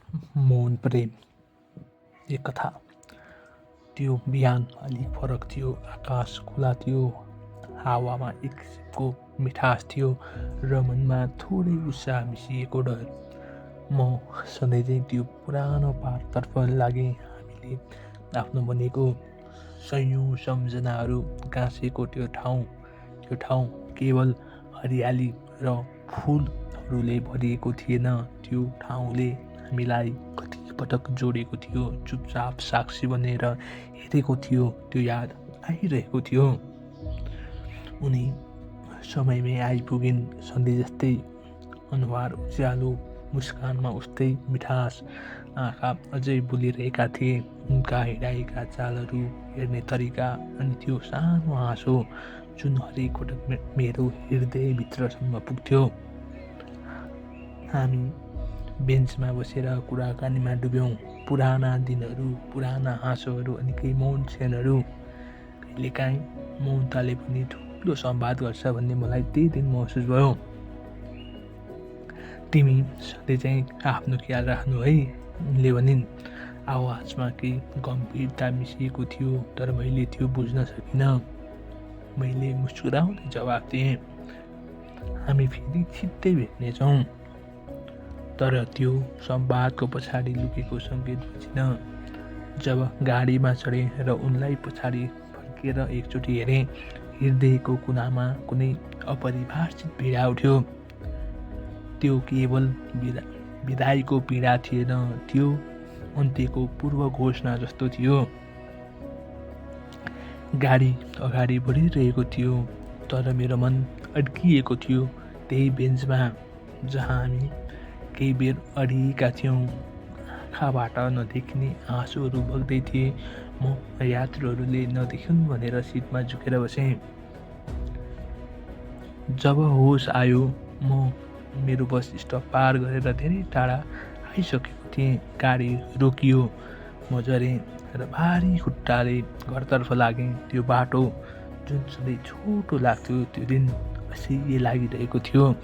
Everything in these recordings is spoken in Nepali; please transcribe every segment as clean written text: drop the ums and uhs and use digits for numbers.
मौन प्रेम एक कथा। त्यो बिहान अलिक फरक थियो। आकाश खुला थियो, हावामा एक किसिमको मिठास थियो र मनमा थोरै उत्साह मिसिएको डर। म सधैँ चाहिँ त्यो पुरानो पार्कतर्फ लागेँ। हामीले आफ्नो बनेको सयौँ सम्झनाहरू गाँसेको त्यो ठाउँ केवल हरियाली र फुलहरूले भरिएको थिएन। त्यो ठाउँले हामीलाई कतिपटक जोडेको थियो। चुपचाप साक्षी बनेर हेरेको थियो। त्यो याद आइरहेको थियो। उनी समयमै आइपुगिन्, सधैँ जस्तै। अनुहार उज्यालो, मुस्कानमा उस्तै मिठास, आँखा अझै बोलिरहेका थिए। उनका हिँडाइका चालहरू, हेर्ने तरिका, अनि त्यो सानो हाँसो जुन हरेक पटक मेरो हृदयभित्रसम्म पुग्थ्यो। हामी बेन्चमा बसेर कुराकानीमा डुब्यौँ। पुराना दिनहरू, पुराना हाँसोहरू अनि केही मौन क्षणहरू। कहिलेकाहीँ मौनताले पनि ठुलो संवाद गर्छ भन्ने मलाई त्यही दिन महसुस भयो। तिमी सधैँ चाहिँ आफ्नो ख्याल राख्नु है, उनले भनिन्। आवाजमा केही गम्भीरता मिसिएको थियो, तर मैले त्यो बुझ्न सकिनँ। मैले मुस्कुराउँदै जवाफ दिएँ, हामी फेरि छिट्टै भेट्नेछौँ। तर त्यो संवादको पछाडि लुकेको सङ्केत बुझिनँ। जब गाडीमा चढेँ र उनलाई पछाडि फर्केर एकचोटि हेरेँ, हृदयको कुनामा कुनै अपरिभाषित पीडा उठ्यो। त्यो केवल विदाईको पीडा थिएन, त्यो अन्त्यको पूर्व घोषणा जस्तो थियो। गाडी अगाडि बढिरहेको थियो, तर मेरो मन अड्किएको थियो त्यही बेन्चमा जहाँ हामी केही बेर अडिएका थियौँ। आँखाबाट नदेखिने आँसुहरू बग्दै थिए। म यात्रुहरूले नदेखुन् भनेर सिटमा झुकेर बसेँ। जब होस आयो, म मेरो बस स्टप पार गरेर धेरै टाढा आइसकेको थिएँ। गाडी रोकियो, म झरेँ र भारी खुट्टाले घरतर्फ लागेँ। त्यो बाटो जुन सधैँ छोटो लाग्थ्यो, त्यो दिन असह्य लागिरहेको थियो।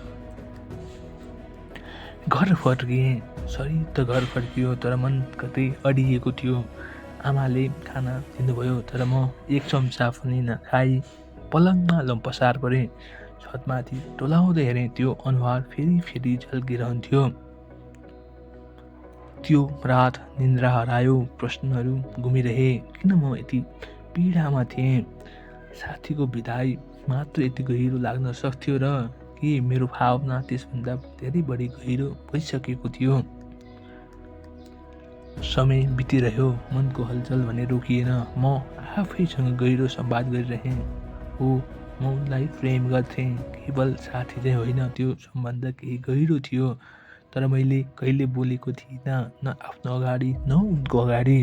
घर फर्किएँ, शरीर त घर फर्कियो, तर मन कतै अडिएको थियो। आमाले खाना दिनुभयो, तर म एक चम्चा पनि नखाई पलङमा लम्पसार परेँ। छतमाथि टोलाउँदै हेरेँ, त्यो अनुहार फेरि झल्किरहन्थ्यो। त्यो रात निन्द्रा हरायो, प्रश्नहरू घुमिरहे। किन म यति पीडामा थिएँ? साथीको विदाई मात्र यति गहिरो लाग्न सक्थ्यो र के मेरो भावना त्यसभन्दा धेरै बढी गहिरो भइसकेको थियो? समय बितिरह्यो, मनको हलचल भने रोकिएन। म आफैसँग गहिरो संवाद गरिरहेँ। हो, म उनलाई प्रेम गर्थेँ, केवल साथी चाहिँ होइन। त्यो सम्बन्ध केही गहिरो थियो, तर मैले कहिले बोलेको थिइनँ, न आफ्नो अगाडि न उनको अगाडि।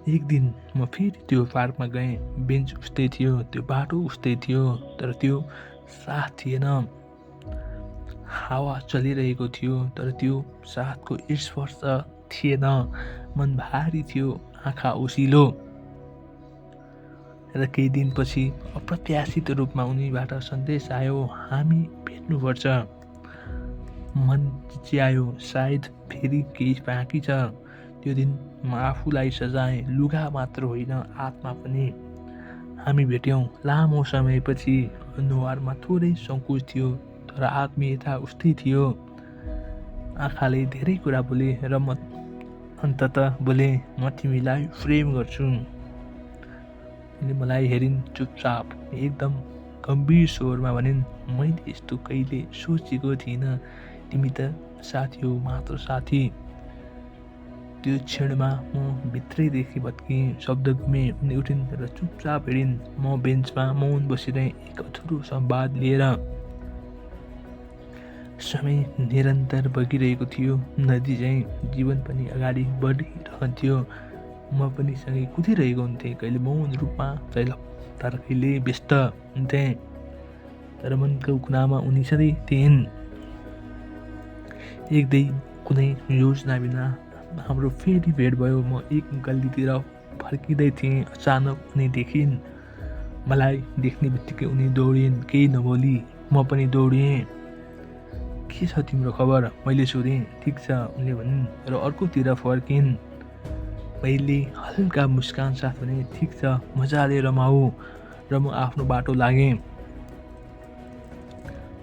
एक दिन म फेरि त्यो पार्कमा गएँ। बेन्च उस्तै थियो, त्यो बाटो उस्तै थियो, तर त्यो साथ थिएन। हावा चलिरहेको थियो, तर त्यो साथको स्पर्श थिएन। मन भारी थियो, आँखा ओसिलो। र केही दिनपछि अप्रत्याशित रूपमा उनीबाट सन्देश आयो, हामी भेट्नुपर्छ। मन चिच्यायो, सायद फेरि केही बाँकी छ। त्यो दिन म आफूलाई सजाएँ, लुगा मात्र होइन, आत्मा पनि। हामी भेट्यौँ लामो समयपछि। अनुहारमा थोरै सङ्कोच थियो, तर आत्मीयता उस्तै थियो। आँखाले धेरै कुरा बोले र म अन्ततः बोले, म तिमीलाई प्रेम गर्छु। उनले मलाई हेरिन्, चुपचाप, एकदम गम्भीर स्वरमा भनिन्, मैले यस्तो कहिले सोचेको थिइनँ। तिमी त साथी हो, मात्र साथी। त्यो क्षणमा म भित्रैदेखि भत्किएँ। शब्द घुमे। उनी उठिन् र चुपचाप हिँडिन्। म बेन्चमा मौन बसिरहेँ, एक अधुरो संवाद लिएर। समय निरन्तर बगिरहेको थियो, नदी चाहिँ। जीवन पनि अगाडि बढिरहन्थ्यो। म पनि सँगै कुदिरहेको हुन्थेँ, कहिले मौन रूपमा, तर कहिले व्यस्त हुन्थेँ। तर मनको कुनामा उनी सधैँ थिइन्। एक दिन कुनै योजना बिना हाम्रो फेरि भेट भयो। म एक गल्लीतिर फर्किँदै थिएँ। अचानक उनी देखिन्। मलाई देख्ने बित्तिकै उनी दौडिन्, केही नबोली। म पनि दौडिएँ। के छ तिम्रो खबर? मैले सोधेँ। ठिक छ, उनले भनिन् र अर्कोतिर फर्किन्। मैले हल्का मुस्कान साथ भने, ठिक छ, मजाले रमाऊ, र म आफ्नो बाटो लागेँ।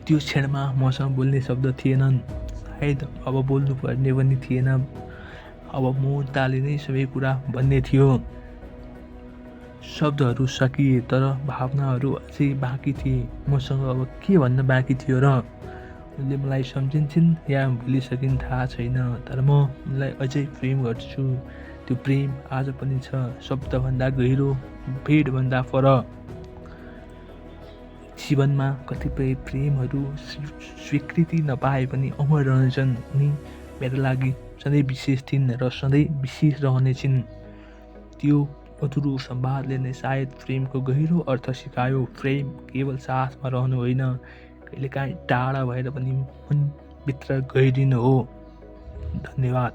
त्यो क्षणमा मसँग बोल्ने शब्द थिएनन्, सायद अब बोल्नु पर्ने पनि थिएन। अब मौनताले नै सबै कुरा भन्ने थियो। शब्दहरू सकिए तर भावनाहरू अझै बाँकी थिए। मसँग अब के भन्न बाँकी थियो र? उनले मलाई सम्झिन्छन् या भुलिसकिन् थाहा छैन, तर म उनलाई अझै प्रेम गर्छु। त्यो प्रेम आज पनि छ, शब्दभन्दा गहिरो, भेटभन्दा पर। जीवनमा कतिपय प्रेमहरू स्वीकृति नपाए पनि अमर रहन्छन्। उनी मेरो लागि सधैँ विशेष थिइन् र सधैँ विशेष रहनेछिन्। त्यो अधुरो संवादले नै सायद प्रेमको गहिरो अर्थ सिकायो। प्रेम केवल साथमा रहनु होइन, कहिलेकाहीँ टाढा भएर पनि मनभित्र गहिरिनु हो। धन्यवाद।